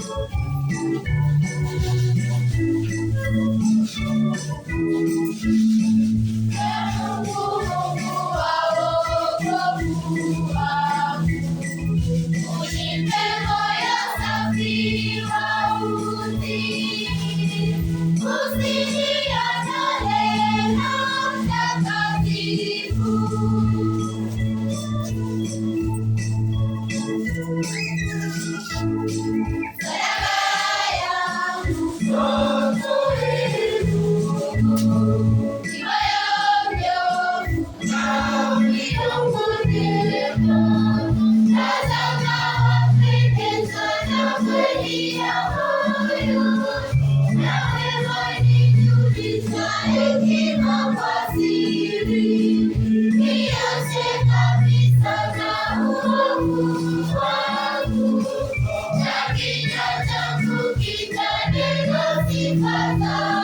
Mungu, Mungu wa wokovu wangu, unipe moyo safi wa utii. Usiniondolee Roho Mtakatifu. Sadaka yangu ni moyo mnyofu na uliokunjika. Tazama wapendezwa na kweli ya moyo, nawe wanijulisha hekima kwa siri. Nioshe kabisa na uovu wangu, na kinywa changu kitanena sifa zako.